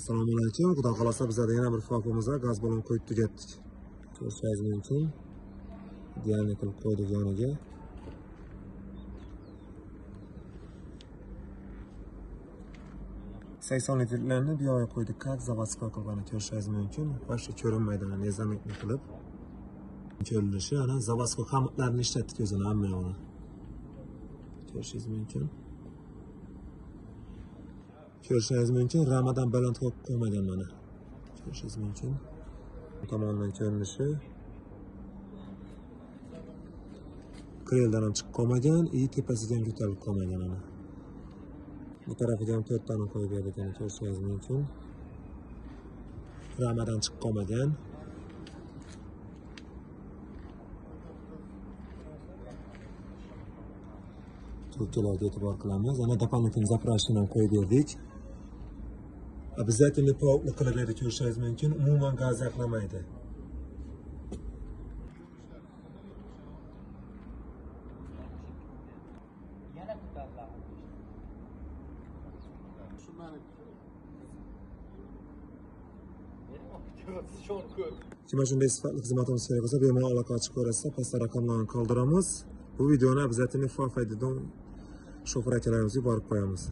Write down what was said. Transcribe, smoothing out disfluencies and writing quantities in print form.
Assalomu alaykum. Xudo xolasa bizada yana bir fofimizga gaz balon qo'yib tugatdik. Ko'rishingiz mumkin. Idealni qilib qo'ydik yoniga. 80 litrlarni bu yoqqa qo'ydik. Как заводской qilib ana ko'rishingiz mumkin. Вообще ko'rinmaydi, ana nezametni qilib. Ko'rinishi, ana заводской xamitlarni ishlatdik o'zini hamma yog'ini. Ko'rishingiz mumkin. Ko'rishingiz mumkin, ramadan baland qo'yib qo'ymagan mana. Ko'rishingiz mumkin. Bu tomondan ko'rinishi. Kreldan ham chiqib qolmagan, tepasiga ham ko'tarilib qolmagan ana. Bu tarafiga ham 4 tani qo'yib berdik, ana ko'rishingiz mumkin. Ramadan chiqib qolmagan. Trubkalarga e'tibor qilamiz. Ana дополнительный заправщик ham qo'yib berdik. Обязательно plotni qilib berdik, ko'rishingiz mumkin. Umuman gaz yaqlamaydi. Yana ko'tariladi. Shu meni Kimga shunday sifatli xizmatimiz kerak bo'lsa, bemalol aloqa chiqib ko'rasiz, pastda raqamlarni qoldiramiz. Bu videoni обязательно Fafaydidan shofer akalarimizga borib qo'yamiz.